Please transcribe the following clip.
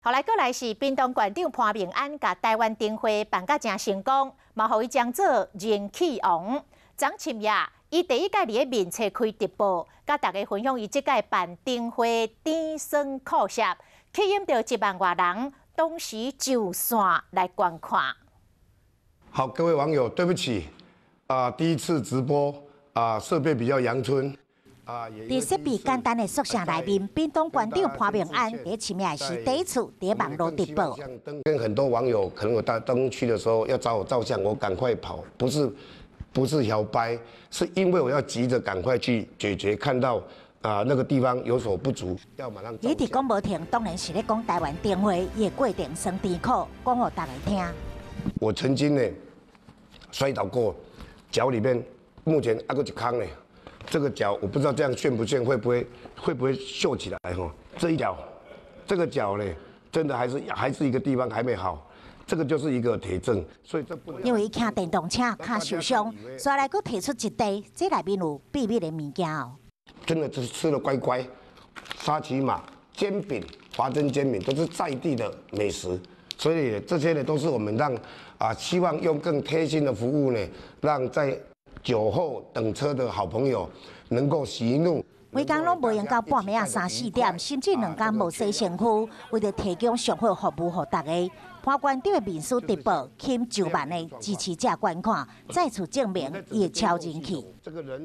後來閣來是屏東縣長潘孟安，共台灣燈會辦甲誠成功，嘛予伊稱做人氣王。昨深夜，伊第一擺佇咧面冊開直播，佮大家分享伊這擺辦燈會甜酸苦澀，吸引著1萬外人同時上線來觀看。好，各位網友，對不起，啊，第一次直播，啊，設備比較陽春。佇設備簡單的宿舍內面，屏東縣長潘孟安佇深夜是第一次佇網路直播。跟很多網友可能有到燈區的時候要找我照相，我趕快跑，不是囂掰，是因為我要急着趕快去解決，看到啊那個地方有所不足，要馬上。伊佇講無停，當然是咧講台灣燈會，伊的過程酸甜苦，講予大家聽。我曾經呢摔倒過，腳裡面目前還閣一空呢。這個腳我不知道這樣炫不炫，會不會秀起來哈？這一腳，這個腳呢，真的還是一個地方還沒好，這個就是一個鐵證，所以這不能。因為伊騎電動車跤受傷，煞來閣提出一袋，這內面有秘密的物件哦。真的是吃得乖乖，沙琪瑪、煎餅、華珍煎餅都是在地的美食，所以這些呢都是我們讓啊希望用更貼心的服務呢，讓在酒後等車的好朋友能夠息怒。規工攏無閒到半暝仔三四點，甚至兩工無洗身軀，為著提供上好服務予大家。潘縣長的面書直播，吸引上萬的支持者觀看，再次證明伊的超人氣。這個人。